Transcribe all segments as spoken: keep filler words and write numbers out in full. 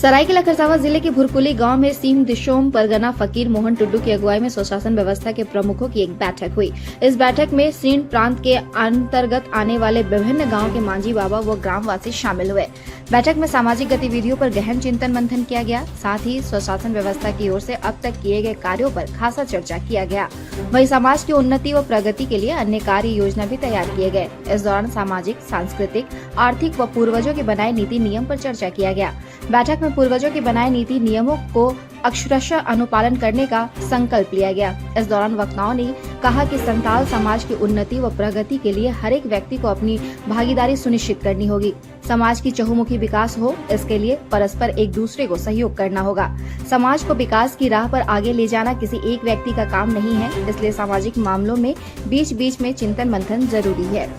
सरायकेला खरसावां जिले के भुरकुली गांव में सीम दिशोम परगना फकीर मोहन टुड्डू की अगुवाई में स्वशासन व्यवस्था के प्रमुखों की एक बैठक हुई। इस बैठक में सीम प्रांत के अंतर्गत आने वाले विभिन्न गांव के मांझी बाबा व ग्रामवासी शामिल हुए। बैठक में सामाजिक गतिविधियों पर गहन चिंतन मंथन किया गया। साथ ही स्वशासन व्यवस्था की ओर से अब तक किए गए कार्यों पर खासा चर्चा किया गया। वहीं समाज की उन्नति व प्रगति के लिए अन्य कार्य योजना भी तैयार किए गए। इस दौरान सामाजिक, सांस्कृतिक, आर्थिक व पूर्वजों के बनाए नीति नियम पर चर्चा किया गया। बैठक में पूर्वजों के बनाए नीति नियमों को अक्षरशः अनुपालन करने का संकल्प लिया गया। इस दौरान वक्ताओं ने कहा कि संताल समाज की उन्नति व प्रगति के लिए हर एक व्यक्ति को अपनी भागीदारी सुनिश्चित करनी होगी। समाज की चहुमुखी विकास हो, इसके लिए परस्पर एक दूसरे को सहयोग करना होगा। समाज को विकास की राह पर आगे ले जाना किसी एक व्यक्ति का काम नहीं है, इसलिए सामाजिक मामलों में बीच बीच में चिंतन मंथन जरूरी है।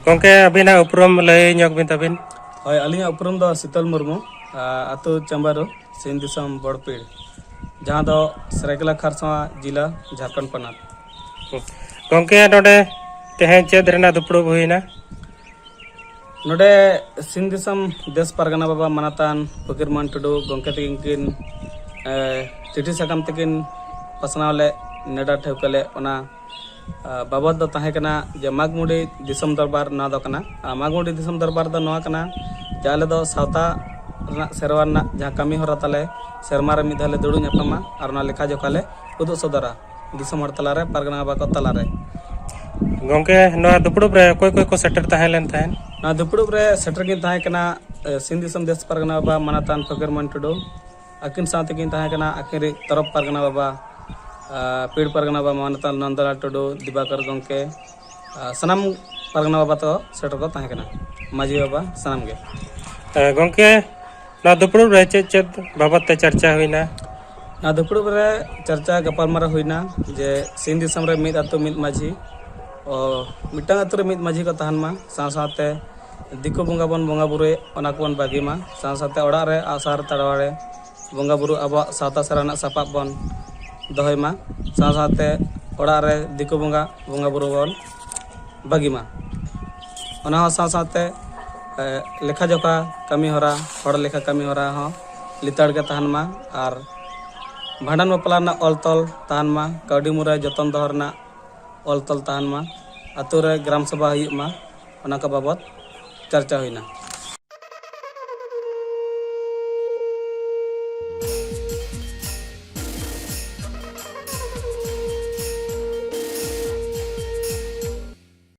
ᱜᱚᱢᱠᱮ, ᱟᱹᱵᱤᱱᱟᱜ ᱩᱯᱨᱩᱢ ᱞᱟᱹᱭ ᱧᱚᱜ ᱵᱤᱱ ᱛᱟᱵᱤᱱ᱾ ᱦᱳᱭ, ᱟᱹᱞᱤᱧᱟᱜ ᱩᱯᱨᱩᱢ ᱫᱚ ᱥᱤᱛᱚᱞ ᱢᱩᱨᱢᱩ, ᱟ, ᱟᱹᱛᱩ ᱪᱟᱢᱵᱟᱨᱩ, ᱥᱤᱧ ᱫᱤᱥᱚᱢ ᱵᱚᱲᱯᱤᱲ, ᱡᱟᱦᱟᱸ ᱫᱚ ᱥᱟᱹᱨᱟᱹᱭᱠᱮᱞᱟ ᱠᱷᱟᱨᱥᱟᱣᱟ ᱡᱤᱞᱟ, ᱡᱷᱟᱲᱠᱷᱚᱸᱰ ᱯᱚᱱᱚᱛ᱾ ᱜᱚᱢᱠᱮ, ᱱᱚᱰᱮ ᱛᱮᱦᱮᱧ ᱪᱮᱫ ᱨᱮᱱᱟᱜ ᱫᱩᱯᱲᱩᱵ ᱦᱩᱭᱱᱟ? ᱱᱚᱰᱮ ᱥᱤᱧ ᱫᱤᱥᱚᱢ ᱫᱮᱥ ᱯᱟᱨᱜᱟᱱᱟ ᱵᱟᱵᱟ ᱢᱟᱱᱚᱛᱟᱱ ᱯᱷᱚᱠᱤᱨ ᱢᱳᱦᱚᱱ ᱴᱩᱰᱩ ᱜᱚᱢᱠᱮ ᱛᱟᱹᱠᱤᱱ ᱠᱤᱱ, ᱮ, ᱪᱤᱴᱷᱤ ᱥᱟᱠᱟᱢ ᱛᱮᱠᱤᱱ ᱯᱟᱥᱱᱟᱣ ᱞᱮᱫ, ᱱᱮᱰᱟ ᱴᱷᱟᱹᱣᱠᱟᱹ ᱞᱮᱫ, ᱚᱱᱟ, ᱟ, ᱵᱟᱵᱚᱫ ᱫᱚ ᱛᱟᱦᱮᱸ ᱠᱟᱱᱟ ᱡᱮ ᱢᱟᱜᱽᱢᱩᱰᱤ ᱫᱤᱥᱚᱢ ᱫᱚᱨᱵᱟᱨ ᱱᱚᱣᱟ ᱫᱚ ᱠᱟᱱᱟ᱾ ᱟᱨ ᱢᱟᱜᱽᱢᱩᱰᱤ ᱫᱤᱥᱚᱢ ᱫᱚᱨᱵᱟᱨ ᱫᱚ ᱱᱚᱣᱟ ᱠᱟᱱᱟ ᱡᱮ ᱟᱞᱮ ᱫᱚ ᱥᱟᱶᱛᱟ ᱨᱮᱱᱟᱜ ᱥᱮᱨᱣᱟ ᱨᱮᱱᱟᱜ ᱡᱟᱦᱟᱸ ᱠᱟᱹᱢᱤ ᱦᱚᱨᱟ ᱛᱟᱞᱮ, ᱥᱮᱨᱢᱟ ᱨᱮ ᱢᱤᱫ ᱫᱷᱟᱣ ᱞᱮ ᱫᱩᱲᱩᱵ ᱧᱟᱯᱟᱢᱟ ᱟᱨ ᱚᱱᱟ ᱞᱮᱠᱷᱟ ᱡᱚᱠᱷᱟ ᱞᱮ ᱩᱫᱩᱜ ᱥᱚᱫᱚᱨᱟ ᱫᱤᱥᱚᱢ ᱦᱚᱲ ᱛᱟᱞᱟᱨᱮ, ᱯᱟᱨᱜᱟᱱᱟ ᱵᱟᱵᱟ ᱠᱚ ᱛᱟᱞᱟᱨᱮ᱾ ᱜᱚᱢᱠᱮ, ᱱᱚᱣᱟ ᱫᱩᱯᱲᱩᱵ ᱨᱮ ᱚᱠᱚᱭ ᱚᱠᱚᱭ ᱠᱚ ᱥᱮᱴᱮᱨ ᱛᱟᱦᱮᱸ ᱞᱮᱱ ᱛᱟᱦᱮᱸᱫ? ᱱᱚᱣᱟ ᱫᱩᱯᱲᱩᱵ ᱨᱮ ᱥᱮᱴᱮᱨ ᱠᱤᱱ ᱛᱟᱦᱮᱸ ᱠᱟᱱᱟ, ᱮ, ᱥᱤᱧ ᱫᱤᱥᱚᱢ ᱫᱮᱥ ᱯᱟᱨᱜᱟᱱᱟ ᱵᱟᱵᱟ ᱢᱟᱱᱚᱛᱟᱱ ᱯᱷᱚᱠᱤᱨ ᱢᱳᱦᱚᱱ ᱴᱩᱰᱩ, ᱟᱹᱠᱤᱱ ᱥᱟᱶᱛᱮ ᱠᱤᱱ ᱛᱟᱦᱮᱸ ᱠᱟᱱᱟ ᱟᱹᱠᱤᱱ ᱨᱤᱡ ᱛᱚᱨᱚᱯ ᱯᱟᱨᱜᱟᱱᱟ ᱵᱟᱵᱟ, ᱟ, ᱯᱤᱲ ᱯᱟᱨᱜᱟᱱᱟ ᱵᱟᱵᱟ ᱢᱟᱱᱚᱛᱟᱱ ᱱᱚᱱᱫᱚᱞᱟᱞ ᱴᱩᱰᱩ, ᱫᱤᱵᱟᱠᱚᱨ ᱜᱚᱢᱠᱮ, ᱟ, ᱥᱟᱱᱟᱢ ᱯᱟᱨᱜᱟᱱᱟ ᱵᱟᱵᱟ ᱛᱟᱠᱚ ᱥᱮᱴᱮᱨ ᱠᱚ ᱛᱟᱦᱮᱸ ᱠᱟᱱᱟ, ᱢᱟᱹᱡᱷᱤ ᱵᱟᱵᱟ, ᱥᱟᱱᱟᱢ ᱜᱮ᱾ ᱮ, ᱜᱚᱢᱠᱮ, ᱱᱚᱣᱟ ᱫᱩᱯᱲᱩᱵ ᱨᱮ ᱪᱮᱫ ᱪᱮᱫ ᱵᱟᱵᱚᱫ ᱛᱮ ᱪᱟᱨᱪᱟ ᱦᱩᱭᱱᱟ? ᱱᱚᱣᱟ ᱫᱩᱯᱲᱩᱵ ᱨᱮ ᱪᱟᱨᱪᱟ ᱜᱟᱯᱟᱞᱢᱟᱨᱟᱣ ᱦᱩᱭᱱᱟ ᱡᱮ ᱥᱤᱧ ᱫᱤᱥᱚᱢ ᱨᱮ ᱢᱤᱫ ᱟᱹᱛᱩ ᱢᱤᱫ ᱢᱟᱹᱡᱷᱤ, ᱚ, ᱢᱤᱫᱴᱟᱝ ᱟᱹᱛᱩ ᱨᱮ ᱢᱤᱫ ᱢᱟᱹᱡᱷᱤ ᱠᱚ ᱛᱟᱦᱮᱱ ᱢᱟ, ᱥᱟᱶ ᱥᱟᱶᱛᱮ ᱫᱤᱠᱩ ᱵᱚᱸᱜᱟ ᱵᱚᱱ ᱵᱚᱸᱜᱟ ᱵᱩᱨᱩᱭᱮᱫ, ᱚᱱᱟ ᱠᱚᱵᱚᱱ ᱵᱟᱹᱜᱤ ᱢᱟ, ᱥᱟᱶ ᱥᱟᱶᱛᱮ ᱚᱲᱟᱜ ᱨᱮ ᱟᱜᱼᱥᱟᱨ ᱛᱟᱲᱣᱟᱲᱮ ᱵᱚᱸᱜᱟ ᱵᱩᱨᱩ ᱟᱵᱚᱣᱟᱜ ᱥᱟᱶᱛᱟ ᱥᱮᱨᱣᱟ ᱨᱮᱱᱟᱜ ᱥᱟᱯᱟᱵ ᱵᱚᱱ ᱫᱚᱦᱚᱭ ᱢᱟ, ᱥᱟᱶ ᱥᱟᱶᱛᱮ ᱚᱲᱟᱜ ᱨᱮ ᱫᱤᱠᱩ ᱵᱚᱸᱜᱟ ᱵᱚᱸᱜᱟ ᱵᱩᱨᱩ ᱵᱚᱱ ᱵᱟᱹᱜᱤ ᱢᱟ᱾ ᱚᱱᱟ ᱦᱚᱸ ᱥᱟᱶ ᱥᱟᱶᱛᱮ ᱞᱮᱠᱷᱟ ᱡᱚᱠᱷᱟ ᱠᱟᱹᱢᱤ ᱦᱚᱨᱟ, ᱦᱚᱲ ᱞᱮᱠᱷᱟ ᱠᱟᱹᱢᱤ ᱦᱚᱨᱟ ᱦᱚᱸ ᱞᱮᱛᱟᱲ ᱜᱮ ᱛᱟᱦᱮᱱ ᱢᱟ᱾ ᱟᱨ ᱵᱷᱟᱸᱰᱟᱱ ᱵᱟᱯᱞᱟ ᱨᱮᱱᱟᱜ ᱚᱞ ᱛᱚᱞ ᱛᱟᱦᱮᱱ ᱢᱟ, ᱠᱟᱹᱣᱰᱤ ᱢᱩᱨᱟᱹᱭ ᱡᱚᱛᱚᱱ ᱫᱚᱦᱚ ᱨᱮᱱᱟᱜ ᱚᱞ ᱛᱚᱞ ᱛᱟᱦᱮᱱ ᱢᱟ, ᱟᱛᱳ ᱨᱮ ᱜᱨᱟᱢ ᱥᱚᱵᱷᱟ ᱦᱩᱭᱩᱜ ᱢᱟ, ᱚᱱᱟ ᱠᱚ ᱵᱟᱵᱚᱫ ᱪᱟᱨᱪᱟ ᱦᱩᱭᱱᱟ᱾